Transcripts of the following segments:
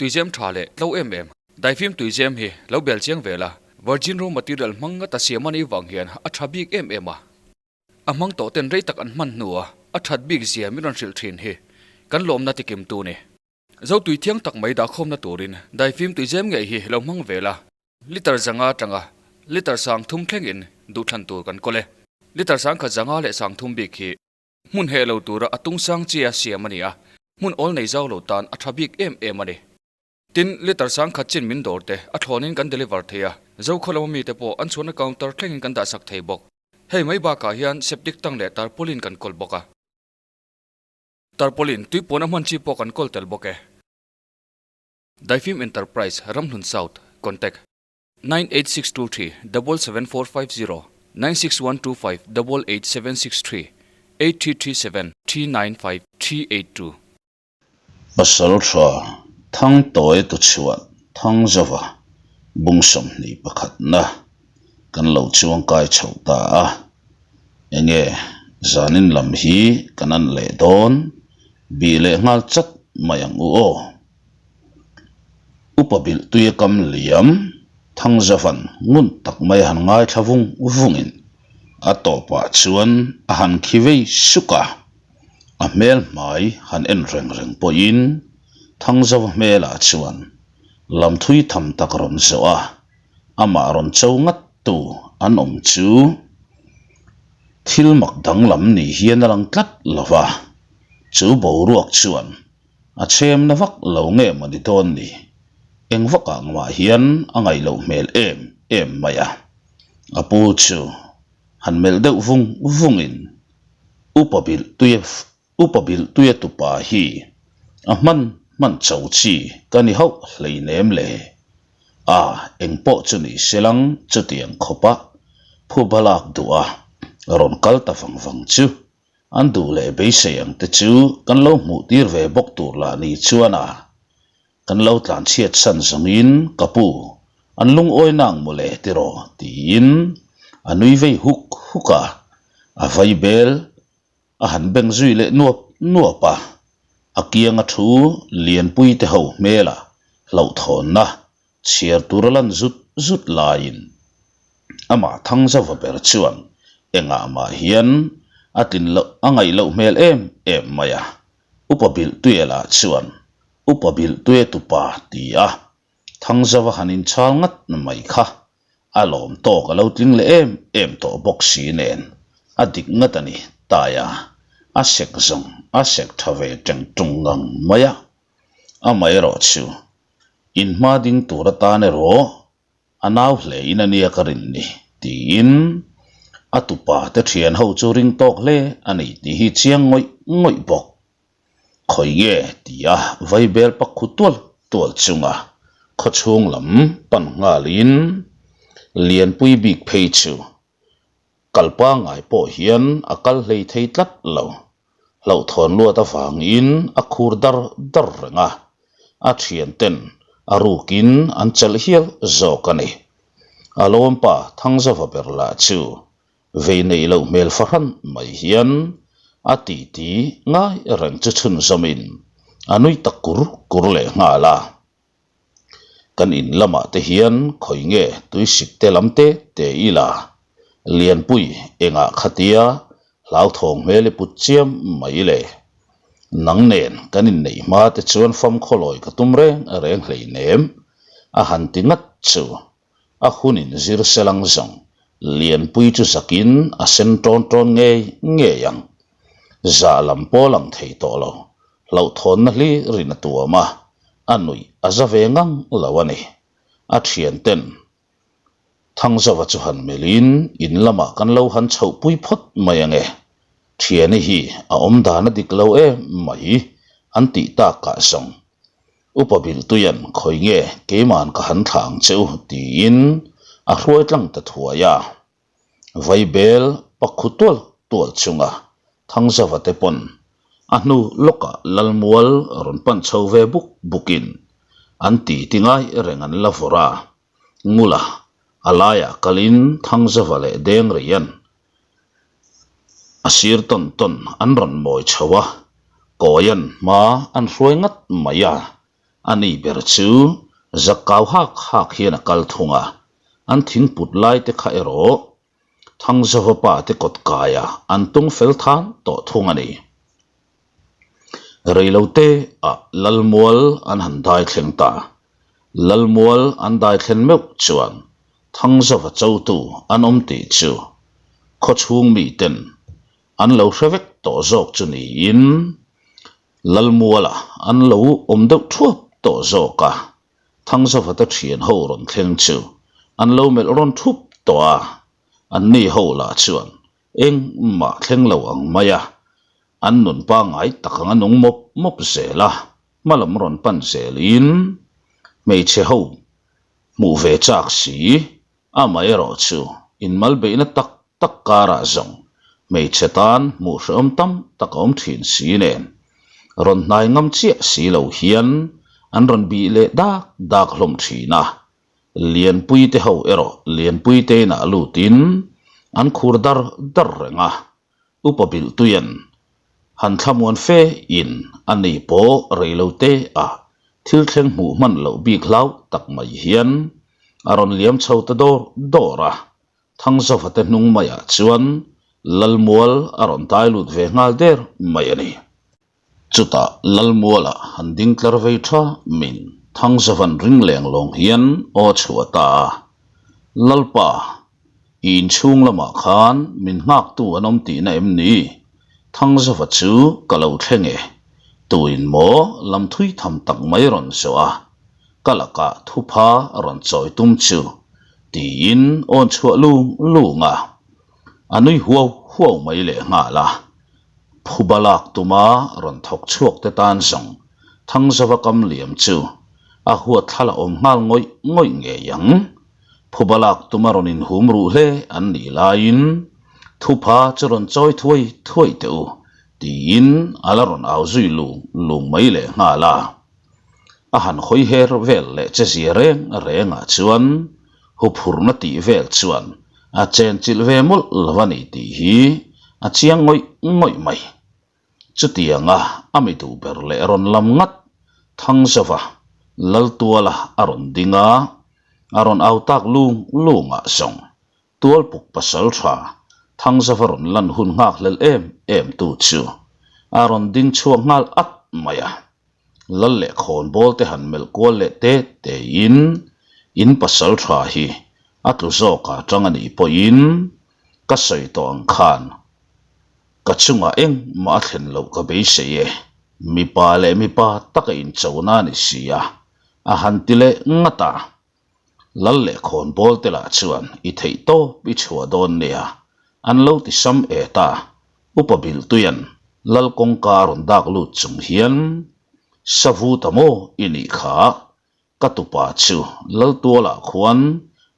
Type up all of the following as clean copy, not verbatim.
Tuizem tha leh tlo em em. Daifim tuizem hi lo bel chiang ve la, virgin raw material hmang ngata siam a nih vang hian a tha bik em em a. A hmang tawh ten rei tak an hman hnua a that bik zia min rawn hrilh thin hi kan lawmna tikim tu ni. Zo tui thiang tak mai dahkhawmna turin daifim tuizem ngei hi lo hmang ve la. Liter zanga atanga liter sang thum thlengin duhthlan tur kan kawl e. Liter sang khat zanga leh sang thum bik hi hmun heh lo tura a tung sang chia siam a ni a, hmun awl nei zau lo tan a tha bik em em a ni. Tin, liter sang khat chin min dawr te a thlawnin kan deliver thei a, Zokhaw lama mite pawh an chhuahna counter thlengin kan dahsak thei bawk. Hei mai bakah hian septic tank leh tarpaulin kan kawl bawk a. Tarpaulin tui puan a hman chi pawh kan kawl tel bawk e. Daifim Enterprise, Ramhlun South, Contact, 98623 77450 96125 88763 8337 395 382. Pasal tha Thangtawi tuchhuah Thangzova bung 21 na kan lo chuangkai chho ta a, enge zanin lam hi kan an leh dawn bih leh nghal chat mai ang u aw. Upa bilh tuia kam liam Thangzavan ngun tak mai a han ngaithla vung vungin a tawpah chuan a han khi vei suk a, a hmel hmai han en reng reng pawhin Thangzava hmelah chuan lam thui tham tak rawn zawh a, amah rawn cho ngat tu an awm chu thil mak danglam ni hian a lang tlat lo va, chu boruak chuan A chhem na vak lo nge maw ni dawn ni? Eng vakah ngmah hian a ngaih loh hmel em em mai a. A pu chu han melh deuh vung vungin Upa bilh tuia Upa bilh tuia tupa hi a hman hman cho chi ka ni hauh hleinem le. A, eng pawh chu ni selang chutiang khawpa phuba lak duh a rawn kal ta vang vang chu. An duh leh beisei ang te chu kan lo hmuh tir ve bawk tur lah ni chuan a, kan lo tlan chhiat san zawngin ka pu, an lungawi nang mawle tiraw tiin a nui vei huk huk a, a vai bel a han beng zui leh nuap nuap a, a kianga thu lianpui te ho hmela hlauhthawnna Chhiar tur a lan zut zut laiin amah Thangzauva ber chuan engah mah hian a tlin loh a ngaih loh hmel em em mai a, Upa Bilhtuia lah chuan Upa Bilhtuia tupa ti a Thangzauva han inchhal ngat mai kha a lawm tawk a lo tling leh em em tawh bawk si nen a dik ngat a ni taia a sek zawng a sek tha ve teng tung ngang mai a, amaherawhchu In hma ding tur atan erawh a nau hle in a nia ka rin ni, tiin a tupa te thian ho chu ring tawk hle a ni tih hi chiang ngawih ngawih bawk. Khawi nge tia vaibel pak khu tual tual chunga khawchhung lam pan nghalin Lianpui bik phei chu kal pangngai pawh hian a kal hlei thei tlat lo. Hlauhthawn luat avangin a khur dar dar reng a, a thianten a rukin an chelh hial zawk a ni. A lawmpa Thangzava ber lah chu vei neih loh hmel fahran mai hian a titi ngai reng chu chhunzawmin a nui ta kur kur leh nghal a. Kan in lamah te hian khawi nge tuisik te lam te te ila Lianpui engah khatia hlauthawng hmel i put chiam mai le. Nang nen kan inneih hma te chuan fam khawlawi ka tum reng reng hleinem a han ti ngat chu a hunin zir selang zawng Lianpui chu zakin a sen tawn tawn ngei ngei ang. Zah lam pawh lang thei tawh lo, hlauhthawnna hlirin a tuam a, a nuih a za ve ngang lo a ni. A thianten Thangzauva chu han melhin in lamah kan lo han chhohpui phawt mai ange, thiani hi a awm dan a dik lo em mai an tih takah zawng Upa Bilhtuia'n khawi nge keima'n ka han thlah ang che u tiin a hruai tlang ta thuai a. Vaibel pakhu tual tual chunga Thangzauva te pawn a hnu lawkah Lalmual rawn pan chho ve buk bukin an ti ti ngai reng an la vawrh a. Ngula a laiah kalin Thangzauva leh Dengreia'n a sir tawn tawn an rawn mawi chho a, Kawia'n hma an hruai ngat mai a. A ni ber chu zak kau hak hak hian a kal thung a, an thing put lai te kha erawh Thangzava pa te kawt kaia an tung fel than tawh thung a ni. Reilote ah Lalmual an han dai thleng ta. Lalmual an dai thlen meuh chuan Thangzava chotu an awm tih chu khawchhung miten an lo hre vek tawh zawk chu niin Lalmuala an lo awm deuh thuap tawh zawk a. Thangzavata thian ho rawn thleng chu an lo melh rawn thup tawh a, anni ho lah chuan engmah thleng lo ang mai a, an nun pangngai tak anga nung mawp mawp zel a, hmalam rawn pan zelin hmeichhe ho hmuh ve chak si. Amaherawh chu inmalbeihna tak tak karah zawng hmeichhe tan hmuh hrehawm tam tak a awm thin si nen rawn hnai ngam chiah si lo hian an rawn bih leh dak dak hlawm thin a. Lianpui te ho erawh Lianpui te inah lutin an khur dar dar reng a, Upa Bilhtuian han thlamuan fe in a ni pawh rei lo te ah thil thleng hmuh hman loh bik hlau tak mai hian a rawn liam chho ta dawr dawr a, Thangzova te hnung maiah chuan Lalmual a rawn tai lut ve nghal der mai a ni. Chutah Lalmuala han ding tlar vei tha min Thangzavan ring leng lawng hian aw chhuah ta a, Lalpa, i inchhung lamah khan min nghaktu an awm tihna em ni? Thangzava chu ka lo thleng e, tuin maw lam thui tham tak mai rawn zawh a, ka lakah thupha rawn chawi tum chu, tiin awn chhuah lung lung a, a nui huau huau mai lehnghal a. Phuba lak tuma rawn thawk chhuak te tan zawng Thangzava kam liam chu a huat thla la awm nghal ngawih ngawih ngei ang. Phuba lak tuma rawn inhum ruh hle an nih laiin thupha chu rawn chawi thuai thuai teh u tiin a la rawn au zui lung lung mai leh nghal a. A han hawi her vel leh che zia reng rengah chuan huphurna tih vel chuan a chenchilh ve mawlh lo a ni tih hi a chiang ngawih ngawih mai. Chutianga a mi duh ber leh rawn lam ngat Thangzova Laltuala a rawn ding a, a rawn au tak lung lungah zawng Tualpuk pasal tha Thangzova rawn lan hun nghak hlel em em tu chu a rawn ding chhuak nghal at mai a. Lal leh khawnbawl te han melh kual leh te te in, in pasal tha hi a tlu zawk ah tang a nih pawhin ka sawi tawh ang khan ka chungah engmah a thlen loh ka beisei e, mipa leh mipa taka inchona a ni si a, a han ti leh ngat a. Lal leh khawnbawl te lah chuan i theih tawp i chhuah dawn nia, an lo ti sam et a, Upa Bilhtuian Lal kawngka a rawn dak lut chung hian, Savu ta maw i nih kha, ka tupa chu Laltualah khuan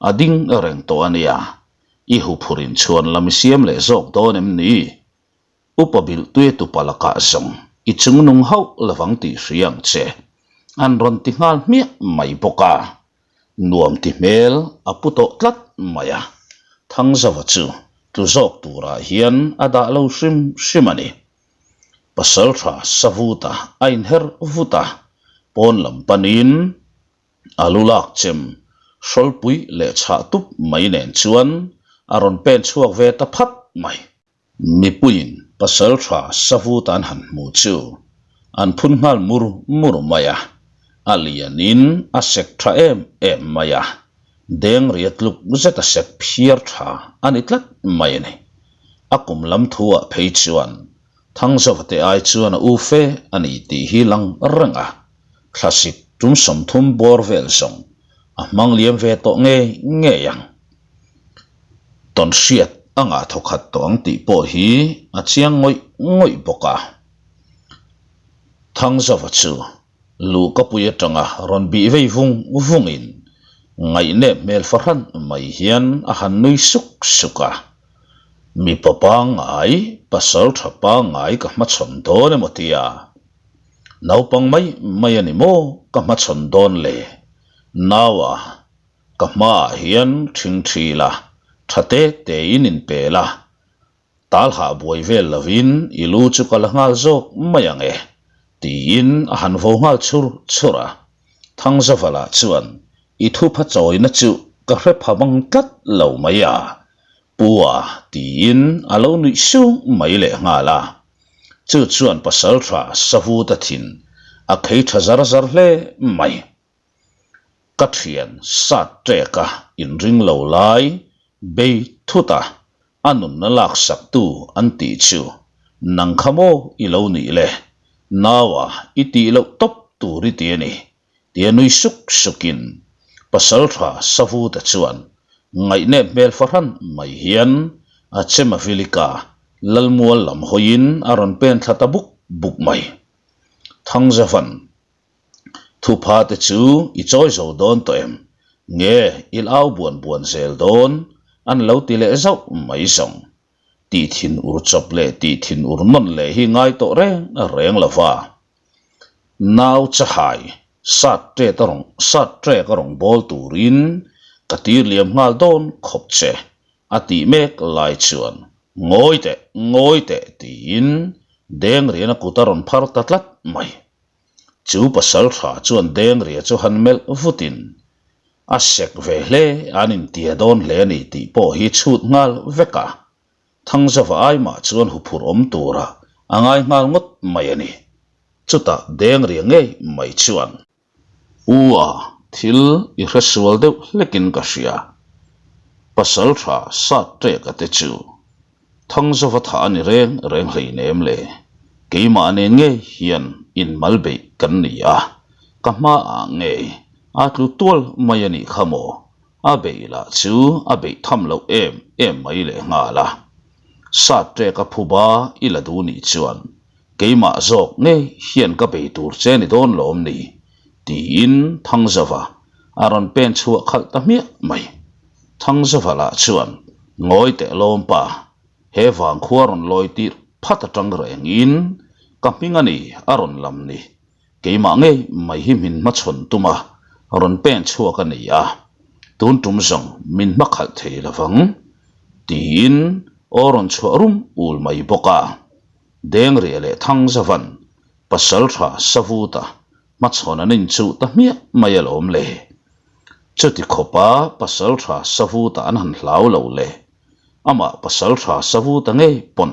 a ding reng tawh a nia, i huphurhin chhuan lam i siam leh zawk dawn em ni? Upa Bilhtuia tupa lakah zawng i chungnung hauh lovang tih hria ang che, an rawn ti nghal hmiah mai bawk a. Nuam ti hmel a pu tawh tlat mai a, Thangzava chu tlu zawk turah hian a dah lo hrim hrim a ni. Pasaltha Savuta a inher vut a, pawn lam panin a lu lak chem hrawlpui leh chhah tup mai nen chuan a rawn pen chhuak ve ta phat mai. Mipuiin pasaltha Savut an han hmu chu an phun nghal mur mur mai a, a lianin a sek tha em em mai a, dengria tluk zet a sek phiar tha a ni tlat mai a ni. A kum lam thuah phei chuan Thangzova te ai chuan a u fe a ni tih hi lang reng a, thlasik tum 30 bawr vel zawng a hmang liam ve tawh ngei ngei ang. Tawnhriat a ngah thawkhat tawh ang tih pawh hi a chiang ngawih ngawih bawk a. Thangzova chu luhkapui atanga rawn bih vei vung vungin ngaihnep hmel fahran mai hian a han nui suk suk a. Mipa pangngai, pasal tha pangngai ka hmachhawn dawn emaw tia? Naupang mai mai a ni maw ka hmachhawn dawn le? Naua. Ka hmaah hian ṭhing ṭhi la, ṭha te tein inpe la, tal hah buai vel lovin i lu chu ka la nghal zawk mai ang e, tiin a han vo nghal chhur chhur a. Thangzavala chuan i thupha chawina chu ka hre pha bang tlat lo mai a, Pu a tiin a lo nuih sung mai leh nghal a. Chu chuan pasaltha Savuta thin a khei tha zar zar hle mai. Ka thian sat ṭek a inring lo lai bei thut a, a nunna laksaktu an tih chu nang kha maw i lo nih le, naua i tih loh tawp tur i ti a ni, tia nui suk sukin Pasalṭha Savuta chuan ngaihnep hmel fahran mai hian a chem a vilika Lalmual lam hawiin a rawn pen thla ta buk buk mai. Thangzavan. Thupha te chu i chawi zo dawn tawh em? Nge i lau buan buan zel dawn? An lo ti leh zauh mai zawng. Tih thin ur chawp leh tih thin ur nawn leh hi ngai tawh reng reng lo va. Nau chahai sat ṭet a rawn sat ṭek a rawn bawl turin ka tir liam nghal dawn khawp che a tih mek lai chuan ngawi teh ngawi teh tiin Dengriana kut a rawn phar ta tlat mai. Chu pasal tha chuan Dengria chu han melh vutin a sek ve hle an intia dawn hle a ni tih pawh hi chhut nghal vek a, Thangzava aimah chuan huphurh awm tura a ngai nghal ngawt mai a ni. Chutah Dengria ngei mai chuan. U a, thil i hre sual deuh hlekin ka hria. Pasal tha sat ṭek a te chu Thangzova thah a ni reng reng hleinem le. Keimah nen ngei hian inmal beih kan ni a, ka hmaah ngei a tlu tual mai a nih kha maw? A beih lah chu a beih tham loh em em mai lehnghal a. Sat ṭek a phuba i la duh nih chuan Keimah zawk ngei hian ka bei tur che ni dawn lawm ni? tiin Thangzava a rawn pen chhuah khalh ta hmiah mai. Thangzava lah chuan, Ngawi teh lawmpa, he vangkhua rawn lawi tirh phat atang rengin ka hming a ni a rawn lam ni. Keimah ngei mai hi min hmachhawn tum a rawn pen chhuak a ni a, tun tum zawng min hma khalh thei lovang, tiin aw rawn chhuah rum ul mai bawk a. Dengria leh Thangzavan pasaltha Savuta hmachhawn an inchuh ta hmiah mai alawm le. Chuti khawpa pasaltha Savuta an han hlau lo le, amah pasaltha Savuta ngei pawn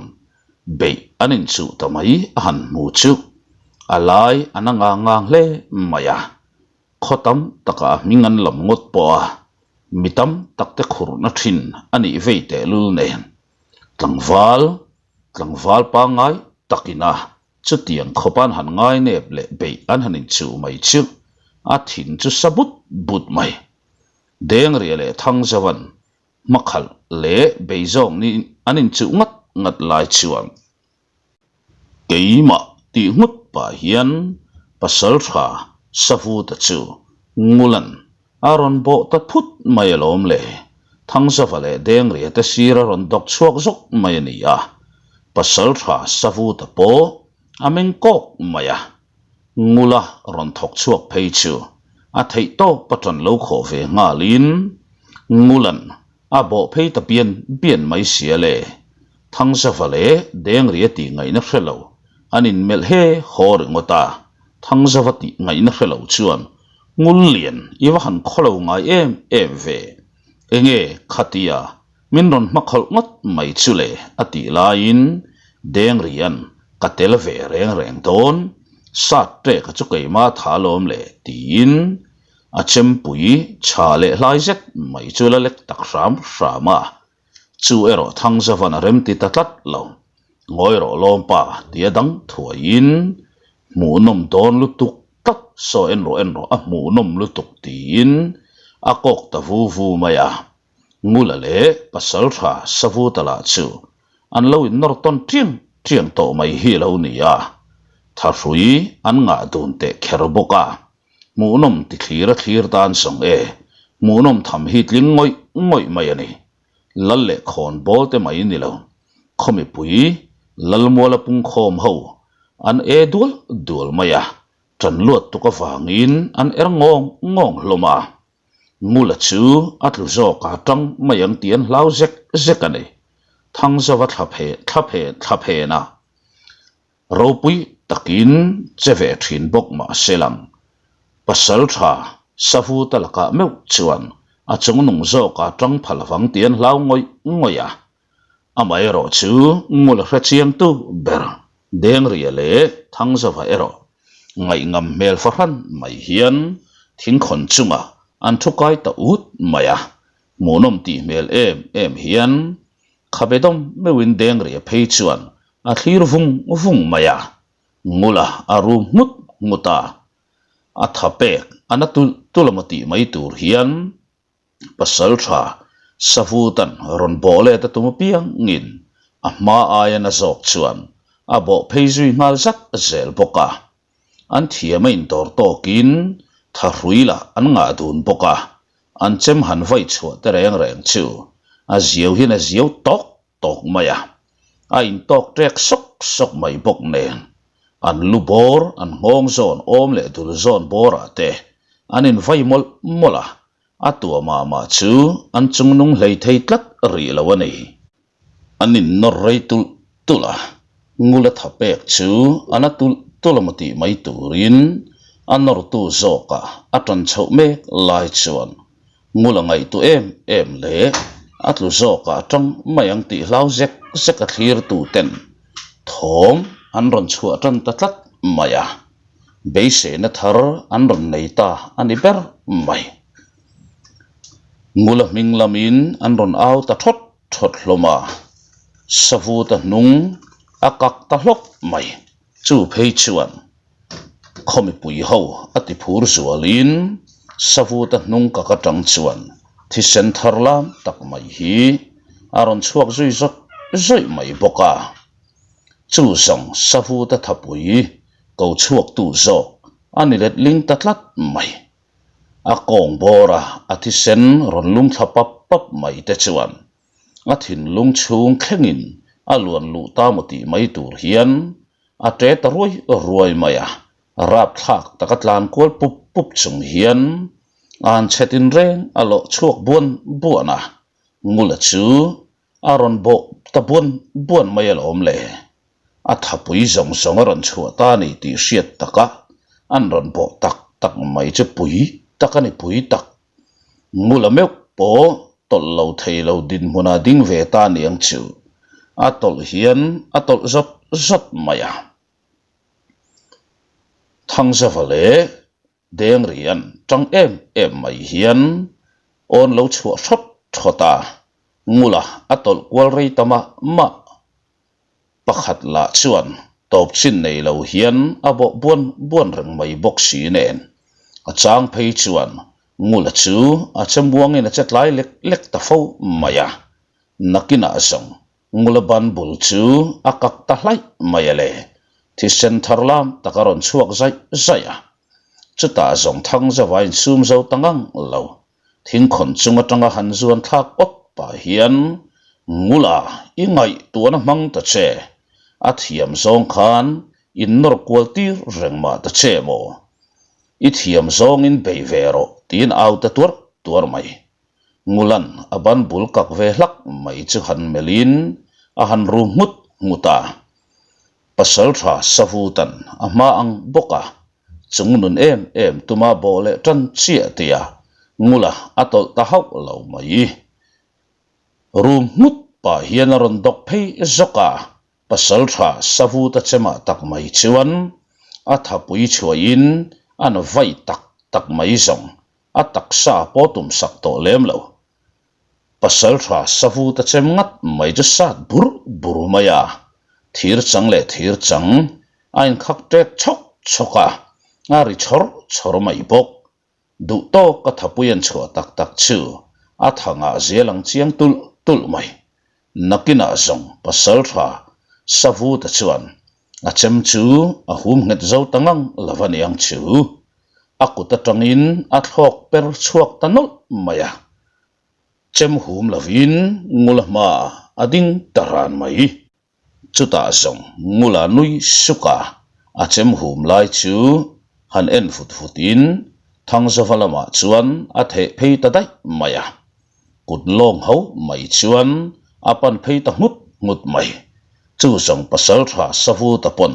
beih an inchuh ta mai a han hmu chu a lai a na ngang ngang hle mai a. Khaw tam takah a hming an lam ngawt pawh a, mi tam takte khurhna thin a nih vei tehlul nen tlangval Tlangval pangngai takina chutiang khawp an han ngainep leh beih an han inchuh mai chu a thin chu sa but but mai. Dengria leh Thangzauan hmakhalh leh bei zawk ni an inchuh ngat ngat lai chuan keimah tih nghut pah hian Pasaltha Savuta chu Ngulan A rawn bawh ta phut mai alawm le. Thangzava leh Dengria te sir a rawn dawk chhuak zawk mai a ni a. Pasaltha Savuta pawh a meng kawk mai a. Ngula rawn thawk chhuak phei chu a theih tawp a ṭan lo khawh ve nghalin Ngulan a bawh phei ta bian bian mai sia le. Thangzava leh Dengria tih ngaihna hre lo an inmelh he haw ringawt a. Thangzava tih ngaihna hre lo chuan Ngullian, i va han khaw lo ngai em em ve. Enge khatia min rawn hmakhawlh ngawt mai chu le a tih laiin Dengrian ka tel ve reng reng dawn, sat ṭeka chu keima tha lawm le tiin a chempui chha leh hlai zet mai chu la lek tak hram hram a. Chu erawh Thangzavan a remti ta tlat lo. Ngawi rawh lawmpa tia dang thuaiin hmuhnawm dawn lutuk tlat saw en rawh en rawh a hmuhnawm lutuk tiin a kawk ta vu vu mai a. Ngula leh Pasaltha Savuta lah chu an lo innawr tawn ṭiang ṭiang tawh mai hi a lo ni a. Thahrui an ngah dun teh kher bawk a. Hmuhnawm ti thlir a thlir tan zawng e, hmuhnawm tham hi tling ngawih ngawih mai a ni. Lal leh khawn bawl te mai ni lo, khaw mipui Lalmuala pungkhawm ho an e dual dual mai a, ṭan luat tuk avangin an er ngawng ngawng hlawm a. Ngula chu a tlu zawk a ṭang mai ang tih an hlau zek zek a ni. Thangzova thla phe thla phe thla phen a. Ropui takin che ve thin bawk mah se lang. Pasalṭha Savuta lakah meuh chuan a chungnung zawkah ṭang pha lovang tih an hlau ngawih ngawih a. Amaherawh chu Ngula hre chiangtu ber Dengria leh Thangzauva erawh ngaihngam hmel fahran mai hian thingkhawn chungah an thu kai ta ut mai a. Hmuhnawm tih hmel em em hian khabe dawm meuhin Dengria phei chuan a thlir vung vung mai a. Ngula a rum nghut nghut a, a tha pek a na tulh tulh a maw tih mai tur hian pasal tha Savutan rawn bawh let a tum apiangin a hma aia na zawk chuan a bawh phei zui nghal zat zel bawk a. An thiam a indawr tawkin thahrui lah an ngah dun bawk a, an chem han vaih chhuah te reng reng chu a ziau hian a ziau tawk tawk mai a, a intawk ṭek sawk sawk mai bawk nen, an lu bawr, an nghawng zawn awm leh dul zawn bawrah te an invai mawlh mawlh a, a tua mah mah chu an chungnung hlei thei tlat rih lo a ni. An innawr rei tulh tulh a, ngula tha pek chu a la tulh tulh a maw tih mai turin a nawrtu zawkah a ṭan chhoh mek lai chuan Ngula ngaihtuah em em leh a tlu zawkah a tang mai ang tih hlau zek zek a thlirtu ten thawm an rawn chhuah tan ta tlat mai a, beiseina thar an rawn nei ta a ni ber mai. Ngula hming lamin an rawn au ta thawt thawt hlawm a, Savuta hnung a kak ta hlawk mai. Chu phei chuan khaw mipui ho a ti phur zualin Savuta hnung kak atang chuan thisen thar lam tak mai hi a rawn chhuak zui zawt zawih mai bawk a. Chu zawng Savuta thapui ko chhuaktu zawk a ni letling ta tlat mai. A kawng bawra a thisen rawn lum thla pap pap mai te chuan A thinlung chhung thlengin a luan luh ta maw tih mai tur hian a ṭe ta ruai ruai mai a, rapthlak taka tlan kual pup pup chung hian an chhe tinreng a lawh chhuak buan buan a, Ngula chu a rawn bawh ta buan buan mai alawm le. A thapui zawng zawng a rawn chhuah ta a ni tih hriat taka an rawn bawh tak tak mai chu pui tak a ni pui tak. Ngula meuh pawh tawlh lo thei lo dinhmunah ding ve ta niang chu a tawlh hian a tawlh zawt zawt mai a. Thangzava leh Dengrian tang em em mai hian awn lo chhuah hrawt hrawt a, Ngula a tawlh kual rei ta mah mah. Pakhat lah chuan tawp chin nei lo hian a bawh buan buan reng mai bawk si nen, a chang phei chuan Ngula chu a che muangin a che tlai lek lek ta fo mai a. Nakinah zawng Ngula ban bul chu a kak ta hlaih mai a le, thisen thar lam tak a rawn chhuak zaih zaih a. Chutah zawng Thangzauva insum zo ta ngang lo. Thingkhawn chung atanga han zuan thlak awt pah hian, Ngula, i ngaihtuahna hmang ta che. A thiam zawng khan in nawr kual tir reng mah ta che maw? I thiam zawngin bei ve rawh, tiin au ta tuar tuar mai. Ngulan a ban bul kak ve hlak mai chu han melhin a han ru nghut nghut a. Pasaltha Savutan a hma ang bawk a, Chung nun em em tuma bawh leh tan chiah tia Ngula a tawlh ta hauh lo mai. Rum nghut pah hian a rawn dawk phei zawk a, Pasaltha Savuta chemah tak mai chuan a thapui chhuahin an vai tak tak mai zawng a taksa pawh tum sak tawh lem lo. Pasaltha Savuta chem ngat mai chu sat bur bur mai a, thir chang leh thir chang a inkhak ṭek chhawk chhawk a, a ri chhawr chhawr mai bawk. Duh tawk a thapui an chhuah tak tak chu a thangah zel ang chiang tulh tulh mai. Nakinah zawng Pasaltha Savuta chuan a chem chu a hum nghet zo ta ngang lo a niang chu. A kut atangin a thlawk per chhuak ta nawlh mai a, chem hum lovin Ngula hmaah a ding ta ran mai. Chutah zawng Ngula nui suk a, a chem hum lai chu han en vut vutin Thangzauva lamah chuan a theh phei ta daih mai a. Kut lawng ho mai chuan a pan phei ta nghut nghut mai. Chu zawng pasaltha Savuta pawn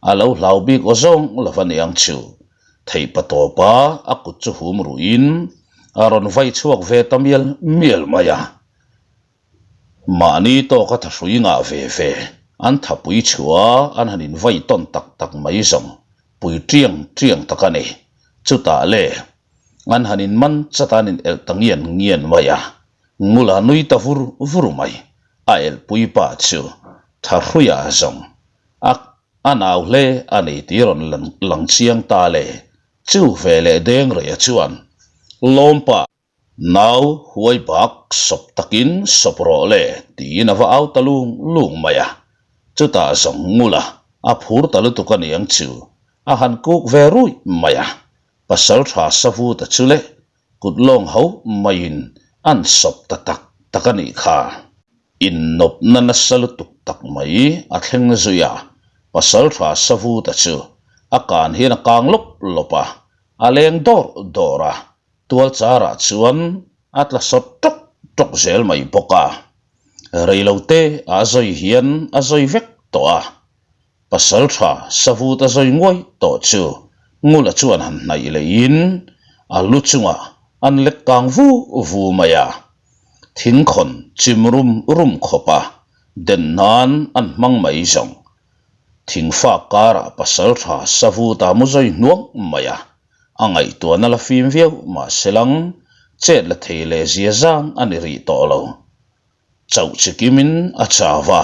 a lo hlau bik aw zawng lo va niang chu. Theihpa tawpa a kut chu hum ruhin a rawn vai chhuak ve ta mial mial mai a. Mahni tawka thahrui ngah ve ve an thapui chhuah an han invai tawn tak tak mai zawng pui tiang tiang tak a ni. Chutah le, an han inman chat a an inelh ta ngian ngian mai a, Ngula nui ta vur vur mai. A elhpui pa chu thahruiah zawng a a nau hle a ni tih rawn lang chiang ta le. Chu ve leh deng rei chuan lawmpa. Nau huai bak sawp takin sawp rawh le tiin a va au ta lung lung mai a. Chutah zawng Ngula a phur ta lutuk a niang chu a han kuk ve ruih mai a. Pasal tha savu ta chu le kut lawng ho maiin an sawp ta tak tak a nih kha. Innawpna nasa lutuk tak mai a thleng zui a, pasal tha savu ta chu a kan hian a kang lawp lawp a, a leng dawrh dawrh a, tual charah chuan a tla sawt tawk tawk zel mai bawk a. Reilote a zawi hian a zawi vek tawh a, Pasal tha savut a zawi nguai tawh chu Ngula chuan han hnaih leihin a lu chungah an lek kang vu vu mai a. Thingkhawn chim rum rum khawpa den nan an hmang mai zawng. Thingfa karah pasal tha savut a mu zawi hnuang mai a, a ngaihtuahna la fim viau mahselang chet la thei leh zia zang a ni rih tawh lo. Chauh chi kimin a chau a,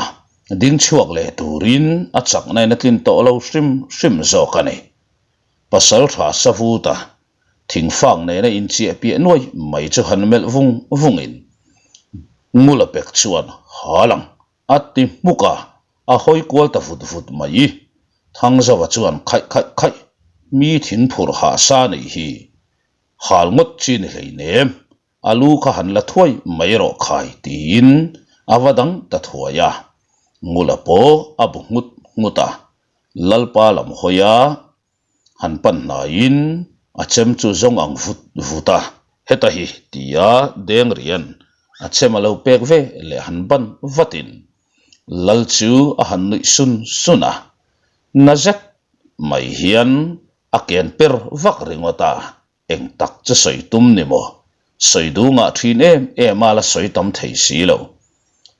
ding chhuak leh turin a chakna in a tlin tawh lo hrim hrim zawk a ni. Pasal tha Savuta thingfak nena inchiah piah nuai mai chu han melh vung vungin Ngula pek chuan hal ang a ti hmuk a, a hawi kual ta vut vut mai. Thangzauva chuan khaih khaih khaih, mi thingphur hah sa neih hi hal ngawt chi ni hleinem. A lu kha han la thuai mai rawh khai tiin a va dang ta thuai a, Ngula pawh a bu nghut nghut a, Lalpa lam hawi a, han pan hnaiin a chem chu zawng ang vut vut a, heta hi tia deng rian a chem a lo pek ve leh han ban vatin Lal chu a han nuih sun sun a, na zet mai hian a ken per vak ringawt a. Eng tak chu sawi tum ni maw? Sawi duh ngah thin em em a la sawi tam thei si lo.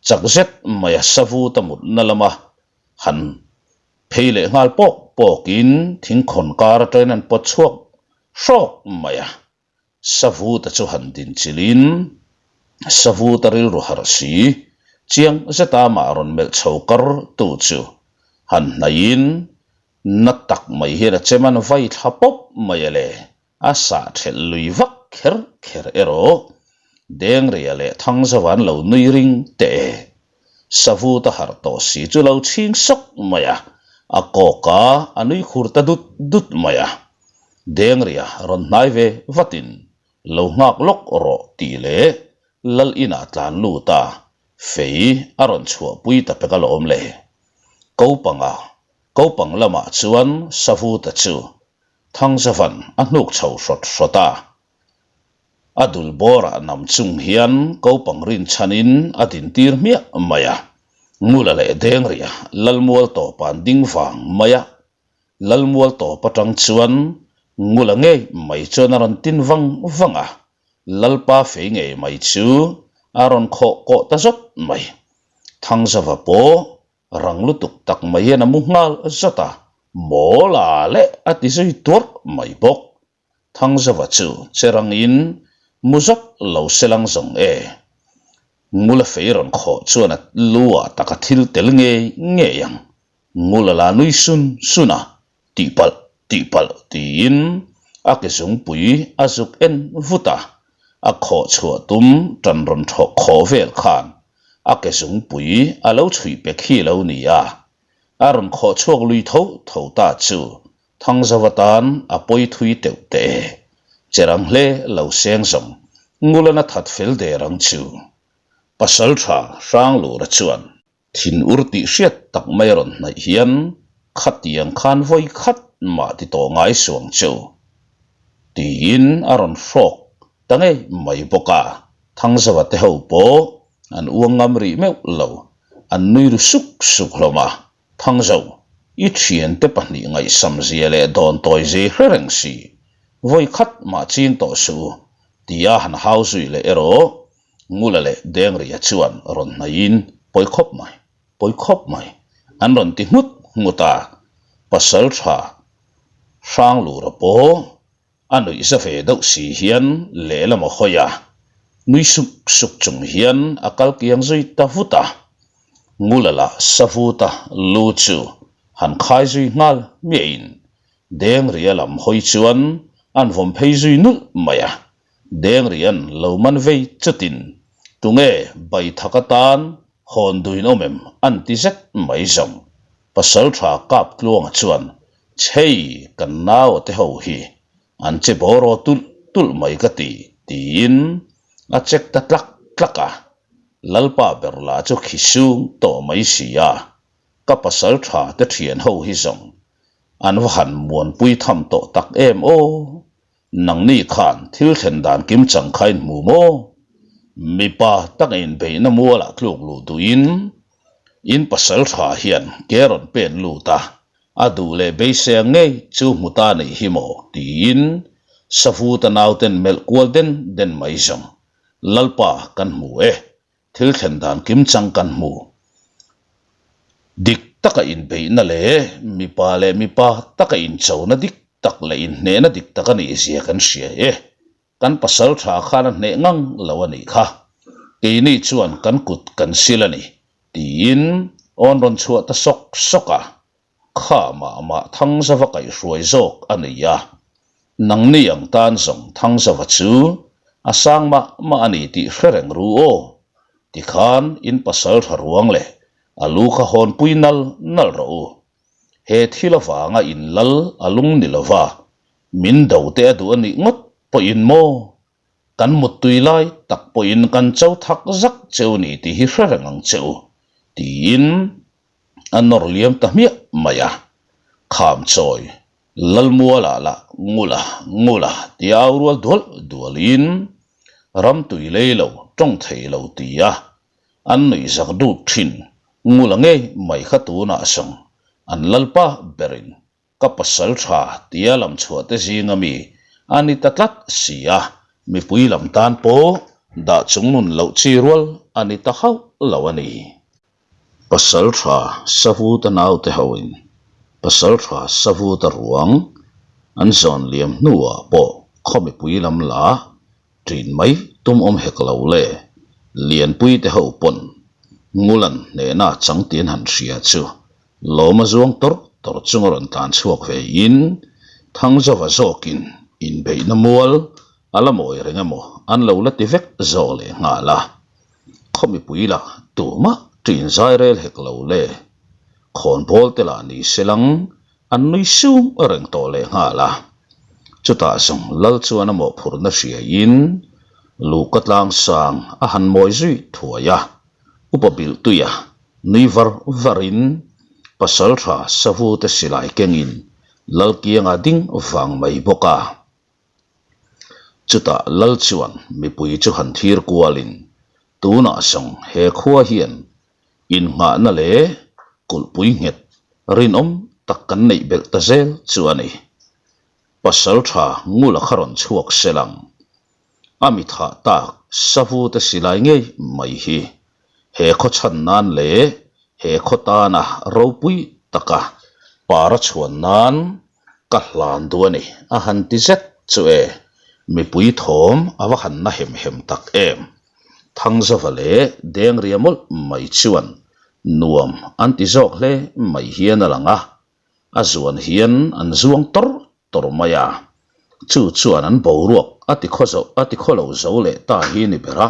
Chak zet mai a savu ta mutna lama han phei leh nghal pawk pawkin thingkhawn kar atangin an pawt chhuak hrawk mai a. Savu ta chu han din chilhin savu ta rilru harh si, chiang zeta amah rawn melh chho kar tu chu han hnaihin Na tak mai hian a chem an vai thla pawp mai a le, a sah thelh lui vak kher kher erawh Dengria leh Thangzauva an lo nui ring teh e. Savut a harh tawh si chu lo chhing sawk mai a, a kawk a, a nui khur ta dut dut mai a. Dengria rawn hnai ve vatin lo nghak lawk rawh tih leh Lal inah tlan lut a, fei a rawn chhuahpui ta pek alawm le. Kopanga Kopang lamah chuan Savuta chu Thangzavan a hnuk chho hrawt hrawt a. A dul bawrah nam chung hian kopang rinchhanin a dintir hmiah mai a. Ngula leh Dengria Lalmual tawpa an ding vang mai a. Lalmual tawp atang chuan Ngula ngei mai chuan a rawn tin vang vang a. Lalpa fei ngei mai chu a rawn khawh kawh ta zawt mai. Thangzava pawh Rang lutuk tak mai hian a mu nghal zat a, mawl a leh a ti zui tuarh mai bawk. Thangzauva chu che rangin mu zat lo se lang zawng e. Ngula fei rawn khawh chuan a lu ah tak a thil tel ngei ngei ang. Ngula la nui sun sun a, Tihpalh, tihpalh tiin a ke zungpui a zuk en vut a, a khawh chhuah tum tan rawn thawk khawh vel khan a ke zungpui a lo chhuih pe khi lo ni a, a rawn khawh chhuak lui tho tho ta chu Thangzauva tan a pawi thui teuh teh e, che rang hle lo seng zawng Ngulana that fel der ang chu. Pasaltha Hranglura chuan. Thin ur tih hriat tak mai a rawn hnaih hian khatiang khan vawi khat mah ti tawh ngai suang chu tiin a rawn hrawk ta ngei mai bawk a, Thangzauva te ho pawh an uang ngam rih meuh lo, an nui ru suk suk hlawm a, Thangzau. I thiante pahnih ngaihsam zia leh dawn tawi zei hre reng si, vawi khat mah ching tawh suh u, tia han hau zui leh erawh Ngula leh Dengria chuan rawn hnaihin pawi khawp mai, pawi khawp mai an rawn ti nghut nghut a, Pasaltha Hranglura pawh A nuih za ve deuh si hian lehlam a hawi a, nui suk suk chung hian a kal kiang zui ta vut a. Ngula lah savuta lu chu han khai zui nghal hmiahin Dengria lam hawi chuan an vawm phei zui nulh mai a. Dengria'n lo man vei chutin tunge Baithak atan hawn duin awm em an ti zet mai zawng. Pasaltha Kaptluanga chuan Chhei, kan nau te ho hi an che bawraw tulh tulh mai ka ti, tiin a check ta tlak tlak a. Lalpa ber lah chu khi sung tawh mai si a, ka pasal tha te thian ho hi zawng an va han muanpui tham tawh tak em aw. Nangni khan thil thlen dan kim chang kha in hmu maw? Mipa tak inbeihna mualah tluk luh duhin in pasal tha hian ke rawn pen lut a, A duh leh beisei ang ngei chu hmu ta neih hi maw? tiin Savuta nauten melh kual den den mai zawng. Lalpa kan hmu e, thil thlen dan kimchang kan hmu. Dik taka inbeihna leh mipa leh mipa taka inchona dik tak leh inhnehna dik tak a nih zia kan hria e. Kan pasal tha khan a hneh ngang lo a nih kha. Keini chuan kan kut kan sil a ni, tiin awn rawn chhuah ta sawk sawk a. Kha mah mah Thangzava kaihhruai zawk a ni a. Nangni ang tan zawng Thangzava chu a sang mah mah a ni tih hre reng ru aw. Tikhan in pasal tha ruang leh a lu kha hawnpui nal nal rawh u. He thil avanga in lal a lung ni lova, Min do te a duh a nih ngawt pawhin maw? Kan muttui lai tak pawhin kan cho thak zak cheu ni tih hi hre reng ang che u, tiin a nawr liam ta hmiah mai a. Kham chawi, Lalmualah lah ngula ngula tia au rual dual dualin ramtui lei lo tawng thei lo tia an nuih zak dut thin ngula ngei mai kha tunah zawng an lalpa berin Ka pasal tha tia lam chhuah te zinga mi a ni ta tlat si a, mipui lam tan pawh dah chung nun loh chi rual a ni ta hauh lo a ni. Pasal tha Savuta naute hoin pasal tha Savuta ruang an zawn liam hnuah pawh khaw mipui lam la ṭin mai tum awm hek lo le, Lianpui te ho pawn Ngulan hnehna changtin han hria chu Lawma zuang tawr tawr chunga rawn tlan chhuak ve in Thangzova zawkin inbeihna mual a la mawi reng emaw an lo la ti vek zawk leh nghal a. Khaw mipui lah tumah ṭin zai rel hek lo le. Khawnbawl te lah ni se lang an nui sung reng tawh leh nghal a. Chutah zawng lal chuan a mawhphurhna hriaiin Luhka tlangsang a han mawi zui thuai a. Upa Bilhtuia nui var varin Pasaltha Savute silai kengin Lalkianga ding vang mai bawk a. Chutah Lal chuan mipui chu han thir kualin tunah zawng he khua hian innghahna leh kulhpui nghet rinawm tak kan neih belh ta zel chu a ni. Pasaltha Ngula kha rawn chhuak sel ang. A mi thah tak Savute silai ngei mai hi he khaw chhan nan leh he khaw tana ropui taka para chhuan nan ka hlan duh a ni a han ti zet chu e, mipui thawm a va han na hem hem tak em. Thangzava leh Dengria mawlh mai chuan nuam an ti zawk hle mai hian a lang a, a zuan hian an zuang tawr tawr mai a, chu chuan an boruak a ti khaw zo a ti khaw lo zo leh ta hi ni ber a,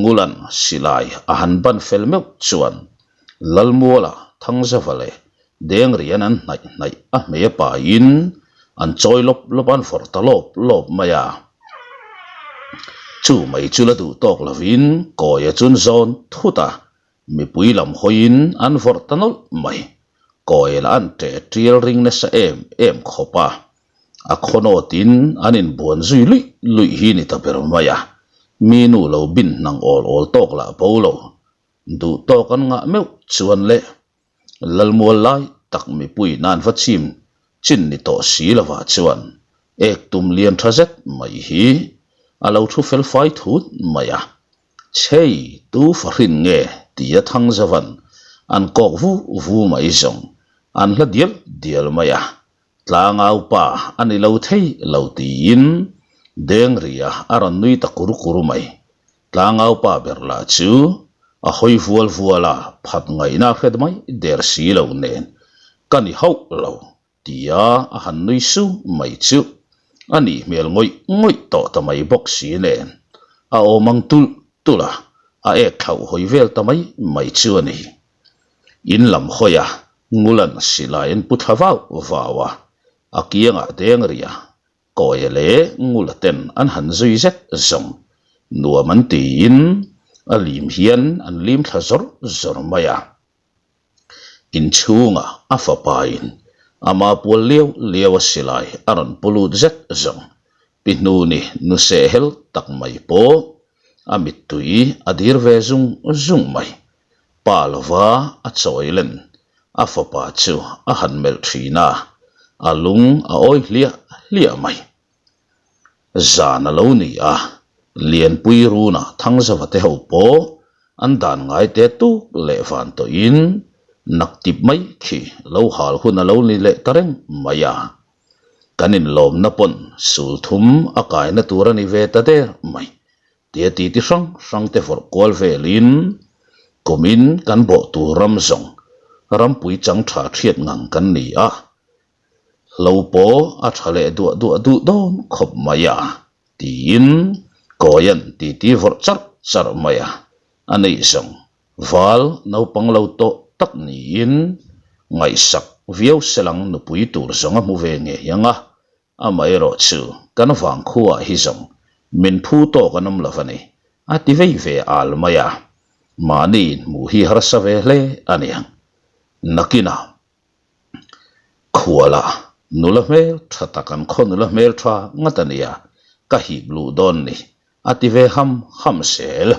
Ngulan silai a han ban fel meuh chuan Lalmuala Thangzava leh Dengrian an hnaih hnaih a hmei a paiin an chawi lawp lawp an vawrh ta lawp lawp mai a, chu mai chu la duh tawk lovin Kawia chu an zawn thut a, Mipui lam hawiin an vawrh ta nawlh mai. Kawi lah an ṭe ṭial ring nasa em em khawp a. A khawnawtin an inbuan zui luih luih hi ni ta ber mai a. Mi nu lo bin hnang awl awl tawk lah bo lo. Duh tawk an ngah meuh chuan le Lalmual lai tak mipuiin an va chim chin ni tawh si lovah chuan ek tum lian tha zet mai hi a lo thu fel fai thut mai a. Chhei, tu fahrin nge? tia Thangzauva'n an kawk vu vu mai zawng an hla dial dial mai a. Tlangau pa a ni lo thei lo tiin Dengria a rawn nui ta kur kur mai. Tlangau pa ber lah chu a hawi vual vual a, phat ngaihna a hret mai der si lo nen ka ni hauh lo tia a han nui su mai chu a nih hmel ngawih ngawih tawh ta mai bawk si nen a awm ang tulh tulh a, a ek thlauh hawi vel ta mai mai chu a ni. In lam hawi a, Ngulan silai an pu thla vau vau a, a kiangah Dengria, Kawia leh Ngula ten an han zui zet zawng. Nuam an tiin a lim hian an lim thla zawr zawr mai a. Inchhungah a fapain ama pual liau liau a silai a rawn pu lut zet zawng. Pi Hnuni nu sehhel tak mai pawh a mittui a dir ve zung zung mai. Pa lova a chawi len a fapa chu a han melh thin a, a lung a awi hliah hliah mai. Zan a lo ni a, Lianpui runa Thangzava te ho pawh an dan ngai te tuk leh van tawhin naktip mai khi lo hal hun a lo ni leh ta reng mai a. Kan inlawmna pawn sul thum a kaina tur a ni ve ta der mai. Tia titi hrang hrang te vawrh kual velin kumin kan bawh tur ram zawng rampui chang tha thiat ngang kan ni a, hlo pawh a tha leh duah duah duh dawn khawp mai a tiin Kawia'n titi vawrh charh charh mai a, a neih zawng val naupang lo tawh tak niin ngaihsak viau selang nupui tur zawng a hmu ve ngei ang a, Amaherawh chu kan vangkhuaah hi zawng min phu tawk an awm lo a ni, a ti vei ve al mai a. Mahni inhmuh hi harsa ve hle a niang. Nakinah khualah nula hmel tha tak an khaw nula hmel tha ngat a nia, ka hip luh dawn ni, a ti ve ham ham zel.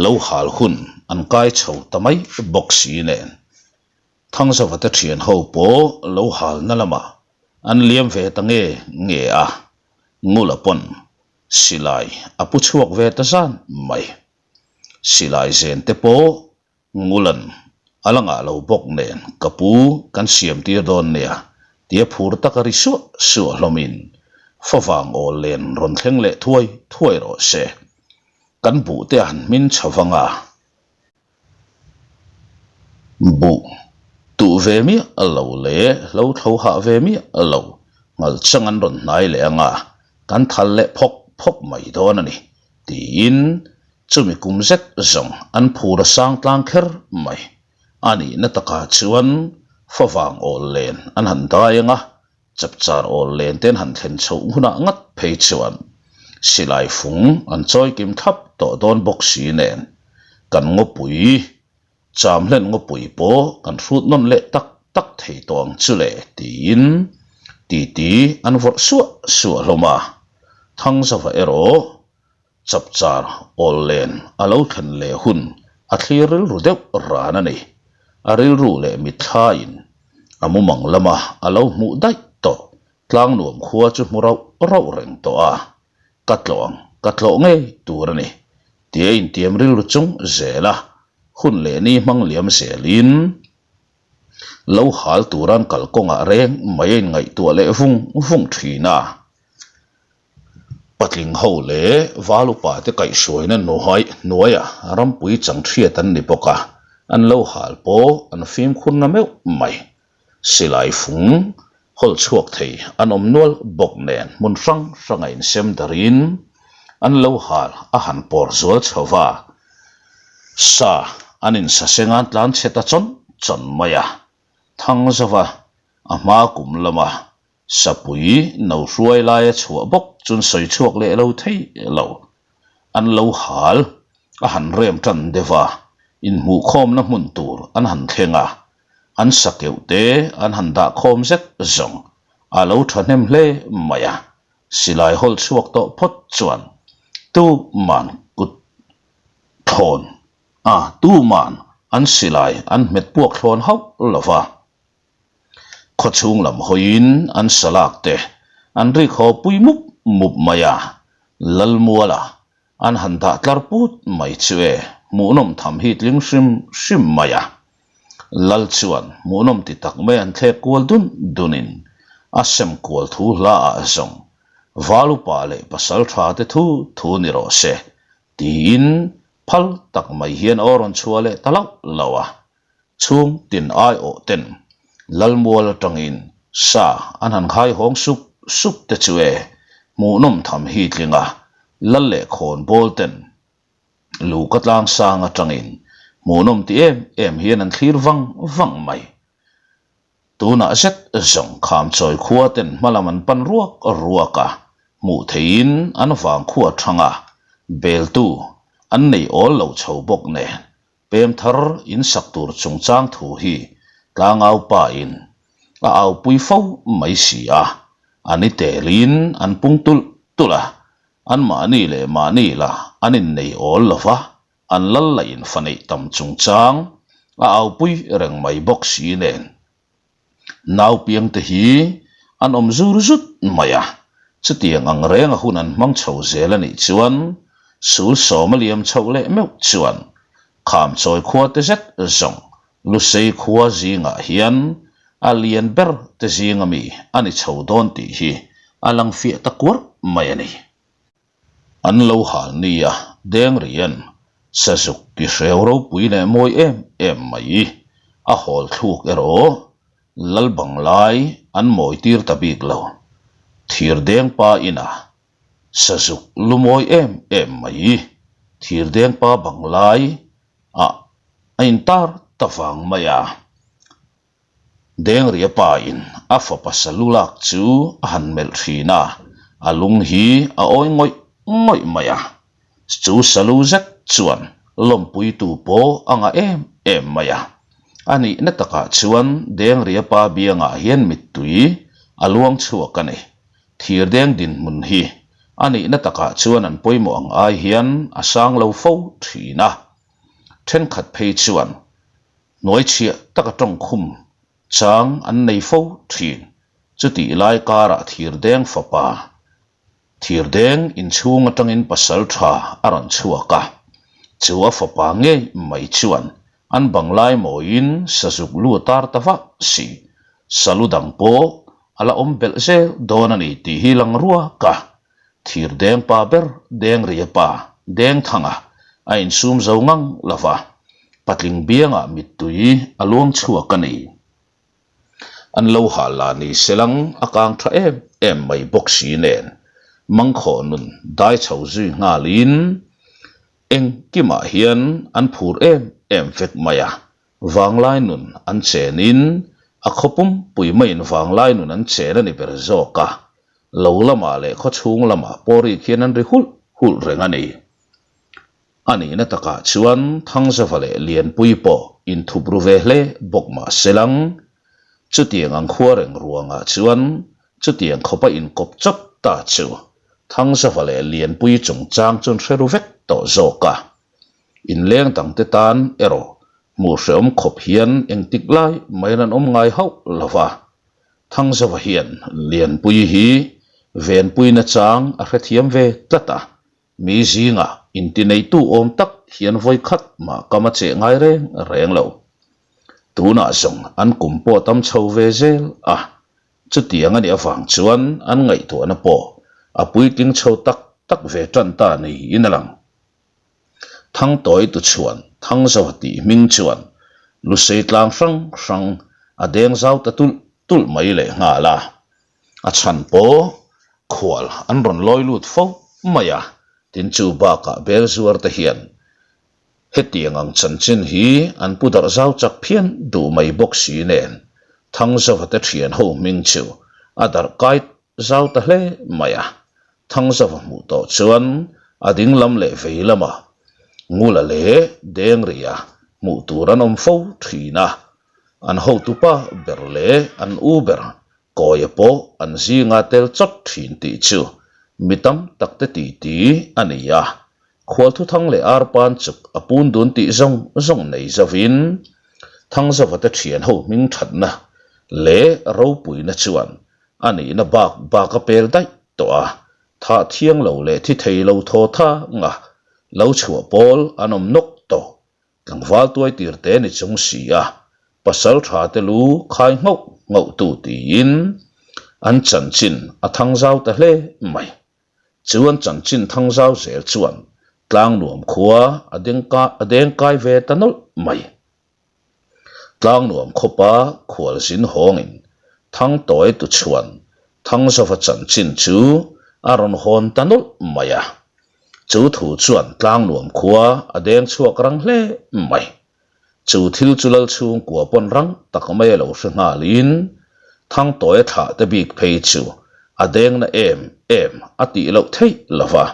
Lo hal hun an kai chho ta mai bawk si nen. Thangzavate thian ho pawh lo halna lamah an liam ve ta nge nge a, Ngula pawn silai a pu chhuak ve ta zan mai. Silai zen te pawh Ngulan a la ngah lo bawk nen ka pu kan siam tir dawn nia tia phur taka ri suah suah hlawmin favang awl len rawn thleng leh thuai thuai rawh se. Kan buh te a han hmin chho vang a. Buh tuh ve miah lo leh hlo thlo hah ve miah lo ngal chang an rawn hnai leh ang a, kan thal leh phawk phawk mai dawn a ni tiin chumi kum zet zawng an phur a sang tlang kher mai. A nihna takah chuan favang awl len an han dai ang a, Chapchar awl len te an han thlen chhoh hunah ngat phei chuan silai fung an chawi kim thlap tawh dawn bawk si nen kan ngawpui cham hlen ngawpui pawh kan hrut nawn leh tak tak thei tawh ang chu le tiin titi an vawrh suah suah hlawm a. Thangzava erawh Chapchar awl len a lo thlen leh hun a thlir rilru deuh ran a ni. A rilru leh mitthlaiin a mumang lama a lo hmuh daih tawh Tlangnuam khua chu hmu rauh rauh reng tawh a, ka tlawh ang, ka tlawh ngei tur a ni tia intiam rilru chung zel a, hun leh ni hmang liam zelin lo hal turan kalkawngah reng mai a inngaihtuah leh vung vung thin a. Patling ho leh val upa te kaihhruaina nuai hnuaia rampui chang hriat an ni bawk a, an lo hal pawh an fimkhurna meuh mai. Silai fung hawl chhuak thei an awm nual bawk nen hmun hrang hranga insem darin an lo hal a han pawr zual chho va, sa an insaseng an tlan chhe ta chawn chawn mai a, Thangzova a hma kum lama Sapui no hruai laia chhuah bawk chun sawi chhuak leh lo thei lo. An lo hal a han rem tan deuh a, inhmuhkhawmna hmun tur an han thleng a, an sakeuh te an han dah khawm zet zawng a lo thahnem hle mai a, silai hawl chhuak tawh phawt chuan tuman kut thlawn a tuman an silai an hmet puak thlawn hauh lo va. Khawchhung lam hawiin an salak te an rik haw pui mup mup mai a, Lalmuala an han dah tlar put mai chu e, hmuhnawm tham hi tling hrim hrim mai a. Lal chuan hmuhnawm ti tak mai an thlek kual dun dunin a sem kual thu hla ah zawng Valupa leh pasal tha te thu thu ni rawh se tiin phal tak mai hian aw rawn chhuah leh ta lauh lauh a. Chhung tin aiawh ten Lalmual atangin sa an han khai hawng sup sup te chu e hmuhnawm tham hi tling a, Lal leh khawnbawl ten Luka tlang sang atangin hmuhnawm ti em em hian an thlir vang vang mai. Tunah zet zawng Khamchawi khua ten hmalam an pan ruak ruak a, hmuh theihin an vang khua thang a, beltu an nei awl lo chho bawk nen Pem thar in sak tur chungchang thu hi tlangau pa in a aupui fo mai si a, a ni telin an pung tulh tulh a, an mahni leh mahni lah an innei awl lo va, an lal lah in fa neih tam chungchang a aupui reng mai bawk si nen. Naupiang te hi an awm zur zut mai a, chutiang ang reng a hun an hmang chho zel a nih chuan sul sawm a liam chhoh leh meuh chuan Khamchawi khua te zet zawng Lusei khua zingah hian a lian ber te zing ami a ni chho dawn tih hi a lang fiah ta kuarh mai a ni. An lo hal nia Dengrian sazuk ki hreu ropui leh mawi em em mai a hawl thluk erawh Lalbang lai an mawi tir ta bik lo. Thirdengpa inah sazuk lu mawi em em mai Thirdengpa bang lai ah a intar ta vang mai a. Dengria pa in a fapa salu lak chu a han melh thin a, a lung hi a awi ngawih ngawih mai a. Chu salu zet chuan lawmpuitu pawh a ngah em em mai a. A nihna takah chuan Dengria pa biangah hian mittui a luang chhuak a ni. Thirdeng dinhmun hi a nihna takah chuan an pawimawh ang ai hian a sang lo fo thin a. Thenkhat phei chuan Hnuaichhiah taka tawngkhum chang an nei fo thin. Chutih lai karah Thirdeng fapa Thirdeng inchhung atangin pasal tha a rawn chhuak a. Chu a fapa ngei mai chuan an banglai mawiin sazuk lu a tar ta vah si. Salu dang pawh a la awm belh zel dawn a ni tih hi lang ruak a. Thirdeng pa ber Dengria pa Dengthanga a insum zo ngang lo va, patling biangah mittui a luang chhuak a ni. An lo hal la ni selang a kang tha em em mai bawk si nen mangkhawh nun dai chho zui nghalin engkimah hian an phur em em vek mai a, vanglai nun an chenin a khaw pumpui maiin vanglai nun an chen a ni ber zawk a, lo lamah leh khaw chhung lamah pawh rik hian an ri hulh hulh reng a ni. A nihna takah chuan Thangzava leh Lianpui pawh inthup ru ve hle bawk mah se lang. Chutiang ang khua reng ruangah chuan chutiang khawpa inkawp chawp ta chu Thangzava leh Lianpui chungchang chu an hre ru vek tawh zawk a. Inleng dangte tan erawh hmuh hrehawm khawp hian engtik lai maiin an awm ngai hauh lo va. Thangzava hian Lianpui hi venpui nachang a hrethiam ve tlat a, mi zingah intineitu awm tak hian vawikhat mah kam a cheh ngai reng reng lo. Tunah zawng an kum pawh a tam chho ve zel a, chutiang a nih avang chuan an ngaihtuahna pawh a puitling chho tak tak ve tan ta niin a lang. Thangtawi tu chuan Thangzova tih hming chuan Lusei tlang hrang hrang a deng zau ta tulh tulh mai leh nghal a. A chhan pawh khual an rawn lawi lut fo mai a, tin chu bakah bel zuar te hian hetiang ang chanchin hi an pu darh zau chak phian duh mai bawk si nen Thangzova te thian ho hming chu a darh kai Zau ta hle mai a, Thangzava hmuh tawh chuan a ding lam leh vei lamah Ngula leh Dengria hmuh tur an awm fo thin a, an hotupa ber leh an u ber Kawia pawh an zinga tel chawt thin tih chu mi tam tak te titi a ni a, Khualthuthang leh Arpan chuk a pun dun tih zawng zawng nei zovin Thangzava te thian ho hming thatna. Leh ropuina chuan a nihna bak bak a pel daih tawh a, thah thiang lo leh thi thei lo thaw thanga lo chhuah pawl an awm nawk tawh. Tlangval tuai tir te ni chung si a, pasal tha te lu khai nghauh nghauh tu tiin an chanchin a thang zau ta hle mai. Chu an chanchin thang zau zel chuan Tlangnuam khua a a deng kai ve ta nawlh mai. Tlangnuam khawpa khualzin hawngin Thangtawi tuchhuan Thangzova chanchin chu a rawn hawn ta nawlh mai a. Chu thu chuan Tlangnuam khua a deng chhuak rang hle mai. Chu thil chu lal chhungkua pawn rang tak mai a lo hre nghalin Thangtawi a thlah te bik phei chu a deng na em em a tih loh theih lo va.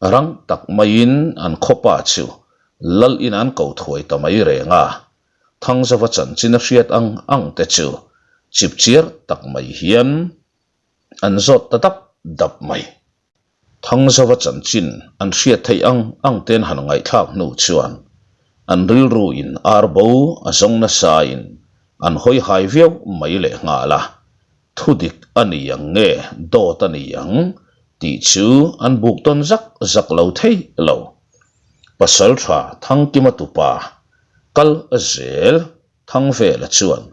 Rang tak maiin an khawpa chu lal in an ko thuai ta mai reng a. Thangzova chanchin a hriat ang ang te chu chipchiar tak mai hian an zawt ta dap dap mai. Thangzova chanchin an hriat theih ang ang ten han ngaihthlak hnu chuan an rilru in ar bo a zawng nasa in an hawi hai viau mai leh nghal a, thu dik a ni ang nge dawt a ni ang tih chu an buk tawn zak zak lo thei lo. Pasaltha Thangkima tupa kal zel Thangvela chuan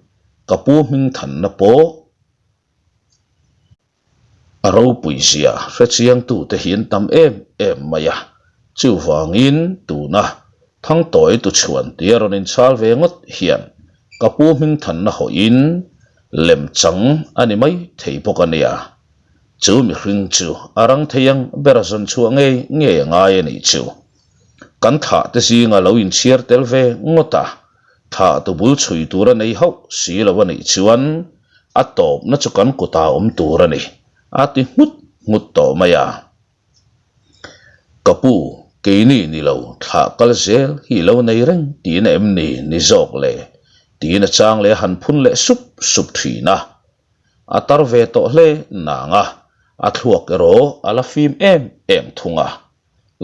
ka pu hmingthanna pawh A ropui zia hrechiangtute hi an tam em em mai a, chuvangin tuna Thangtawi tuchhuan tia rawn inchhal ve ngawt hian ka pu hmingthanna hawhin lemchang a ni mai thei bawk a nia. Chu mihring chu a rang thei ang ber a zawn chhuah ngei ngei a ngai a nih chu. Kan thlah te zinga lo inchhiar tel ve ngawt a, thlah tu bul chhui tur a nei hauh si lo a nih chuan a tawpna chu kan kutah a awm tur a ni, a ti nghut nghut tawh mai a. Ka pu, keini ni lo, thlah kal zel hi lo nei reng tiin em ni ni zawk le? tiin a chang leh a han phun leh sup sup thin a. A tar ve tawh hle nang a, a thluak erawh a la fim em em thung a.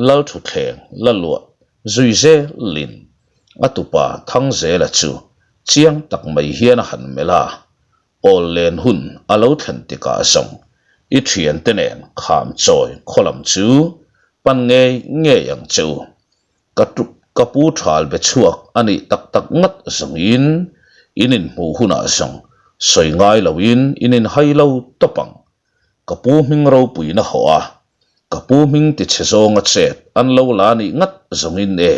Lalthuthleng la luah zui zelin a tupa Thangzela chu chiang tak mai hian a han melh a, awl len hun a lo thlen tikah zawng i thiante nen kham chawi khaw lam chu pan ngei ngei ang che u. Ka ka pu thal be chhuak a nih tak tak ngat zawngin in inhmuh hunah zawng sawi ngai loin in inhai lo tawp ang. Ka pu hming ropuina hawh a, ka pu hming tichhe zawnga chet an lo la nih ngat zawngin e,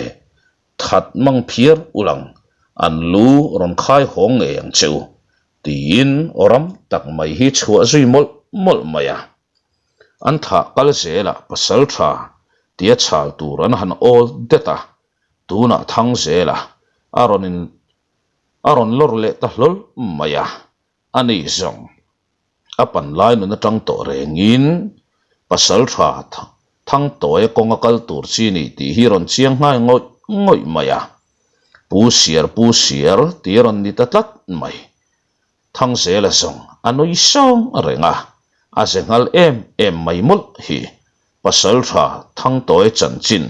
that mang phiar ulang an lu rawn khai hawng ngei ang che u, tiin aw ram tak mai hi chhuah zui mawlh mawlh mai a. An thah kal zelah pasal tha tia chhal tur an han awl det a, tunah thang zelah a rawn in a rawn lawr leh ta hlawl mai a, a ni zawng. A pan lai nun atang tawh rengin pasal tha Thangtawia kawng a kal tur chi ni tih hi rawn chiang nghai ngawih ngawih mai a. Pu Siar Pu Siar tih a rawn ni ta tlat mai. Thangzela zawng a nui sawng reng a, a ze nghal em em mai mawlh hi. Pasal tha Thangtawia chanchin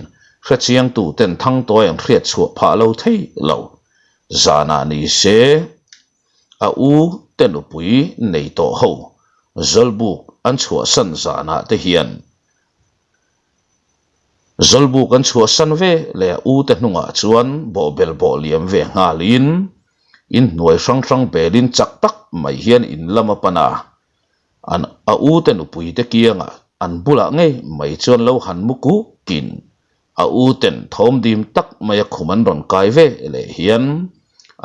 hrechiangtu ten Thangtawia an hriat chhuah phah lo thei lo. Zanah ni se. A u te nupui nei tawh ho Zawlbuk an chhuahsan zanah te hian Zawlbuk an chhuahsan ve leh a u te hnungah chuan bawhbel bawh liam ve nghalin inhnuai hrang hrang belin chak tak mai hian in lam a pan a. An a u te nupui te kiangah an bulah ngei mai chuan lo han mu kukin A u ten thawm dim tak mai a khum an rawn kai ve leh hian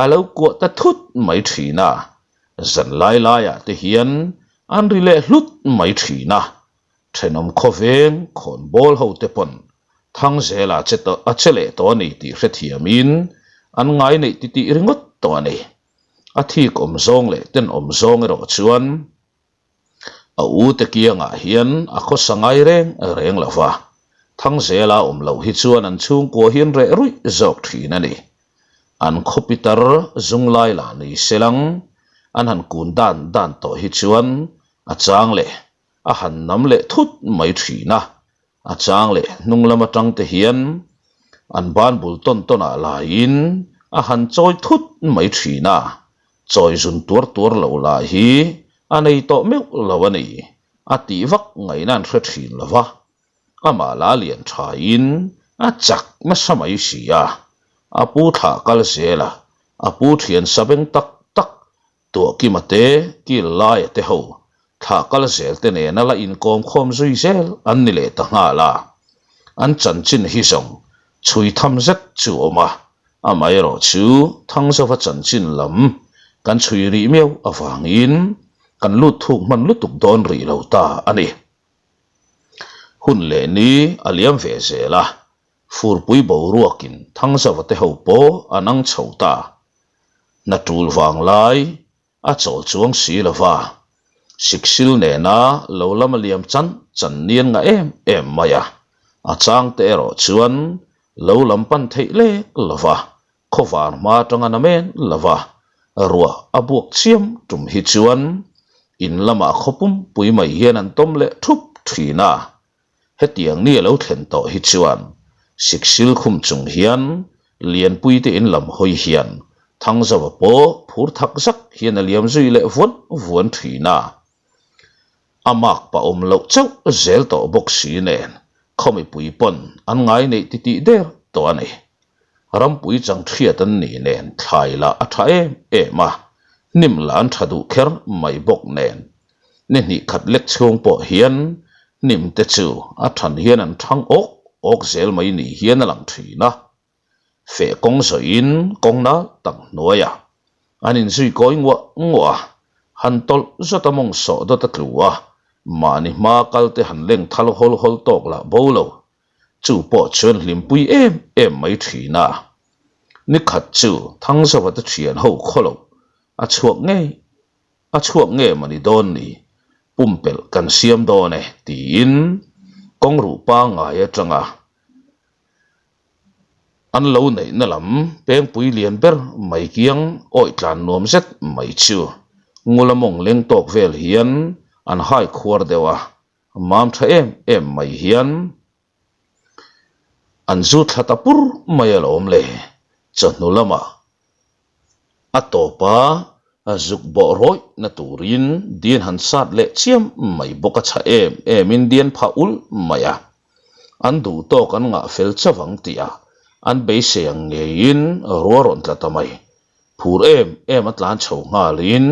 a lo kuah ta thut mai thin a, zan lai laiah te hian an ri leh hlut mai thin a, thenawm khawveng khawn bawl ho te pawn Thangzela che tawh a che leh tawh a ni tih hrethiamin an ngai neih titih ringawt tawh a ni. A thik awm zawng leh tenawm zawng erawh chuan A u te kiangah hian a khawsa ngai reng reng lo va, Thangzela awm loh hi chuan an chhungkua hi an reh ruih zawk thin a ni. An khaw pitar zung lai lah ni selang an han kun dan dan tawh hi chuan a chang leh a han nam leh thut mai thin a, A chang leh hnung lam atang te hian an ban bul tawn tawn ah laiin a han chawi thut mai thin a. Chawi zun tuar tuar loh lah hi a nei tawh meuh lo a ni, a tih vak ngaihna an hre thin lo va. Amah lah lian thain a chak nasa mai si a, a pu thlah kal zel a, a pu thian sa beng tak tak Tuahkima te, kil laia te ho thlah kal zel te nena la inkawm khawm zui zel an ni leh ta nghal a. An chanchin hi zawng chhui tham zet chu awm a, amaherawh chu Thangzauva chanchin lam kan chhui rih miau avangin kan lut thuk hman lutuk dawn rih lo ta a ni. Hun leh ni a liam ve zel a, furpui boruakin Thangzauva te ho pawh an ang chho ta. Hna tul vang lai a chawl chuang si lo va, siksil nena lo lama liam chan chan nian ngah em em mai a, a chang te erawh chuan lo lam pan theih lek lo va, khawvar hma atanga na men lo va, ruah a buak chiam tum hi chuan in lamah khaw pumpui mai hian an tawm leh thup thin a. Hetiang ni a lo thlen tawh hi chuan siksil khum chung hian Lianpuite in lam hawi hian Thangzauva pawh phur thak zak hian a liam zui leh vuan vuan thin a. A mak pah awm loh chauh zel tawh bawk si nen khaw mipui pawn an ngai neih titih der tawh a ni. Rampui chang thiat an nih nen thlai lah a tha em em a, hnim lah an tha duh kher mai bawk nen Ni hnih khat lek chhung pawh hian hnim te chu a than hian an thang awk awk zel mai ni hian a lang thin a. Feh kawng zawhin kawng nal tak hnuaiah an inzui kawi nguah nguah a, han tawlh zawt a mawng sawh dawt a tlu a, mahni hma kal te han leng thal hawl hawl tawk lah bo lo. Chu pawh chuan hlimpui em em mai thin a. Ni khat chu Thangzauva te thian ho khaw loh a chhuak ngei A chhuak nge mawni dawn ni, pumpelh kan siam dawn e tiin kawng ruh pangngai atanga an lo neihna lam pengpui lian ber mai kiang awih tlan nuam zet mai chu ngula mawng leng tawk vel hian an hai khuar deuh a, mam tha em em mai hian An zu thla ta pur mai alawm le, chawhnu lamah a tawp a zuk bawh rawih na turin dian han sat leh chiam mai bawk a chha em em in dian phah ulh mai a, an duh tawk an ngah fel chauh ang tih a an beisei ang ngeiin ruah rawn tla ta mai, phur em em a tlan chho nghalin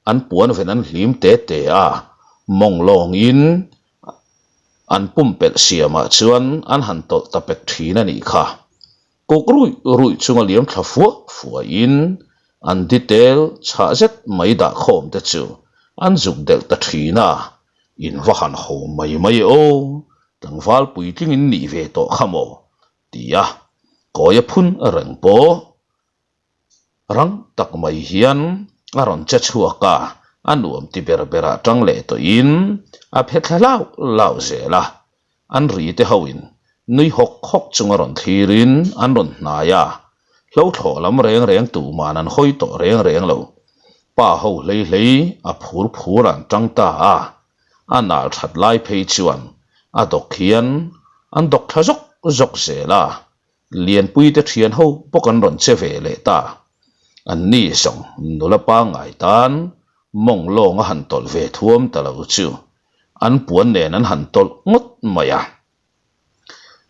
an puan ven an hlim te te a, mawng lawngin An pumpelh siamah chuan an han tawlh ta pek thin a nih kha. Kuk ruih ruih chunga liam thla fuah fuahin an detail chhah zet mai dah khawm te chu an zuk delh ta thin a, in va han ho mai mai e aw, tlangval puitling in nih ve tawh kha maw? ti a kawi a phun reng pawh. Rang tak mai hian a rawn che chhuak a, a nuam ti ber berah tang leh tawhin a phe thla lau lau zel a. An ri te hoin nui hawk hawk chunga rawn thlirin an rawn hnai a, hlothlawh lam reng reng tuman an hawi tawh reng reng lo. Pa ho hlei hlei a phur phur an tang ta a, a nal that lai phei chuan a dawk hian an dawk thla zawk zawk zel a, Lianpuite thian ho bawk an rawn che ve leh ta. An ni zawng nula pangngai tan mawng lawng a han tawlh ve thuam ta lo chu an puan nen an han tawlh ngawt mai a.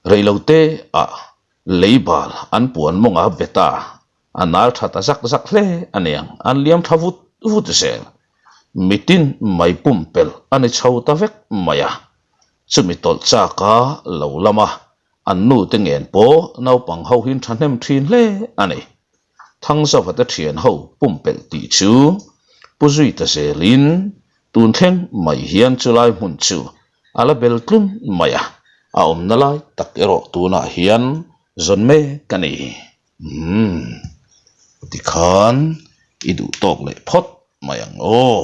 Reilote ah lei bal an puan mawng a bet a, a nal tha ta zak zak hle a niang, an liam tha vut vut zel. Mitin mai pumpelh a ni chho ta vek mai a. Chumi tawlh chak a lo lam a, An nu te ngen pawh naupang ho hin thahnem thin hle a ni. Thangzauva te thian ho pumpelh tih chu Pu Zuita zelin tun thleng mai hian chulai hmun chu a la bel tlum mai a, a awmna lai tak erawh tunah hian zawn mek a ni. Umm, tikhan i duh tawk leh phawt mai ang aw.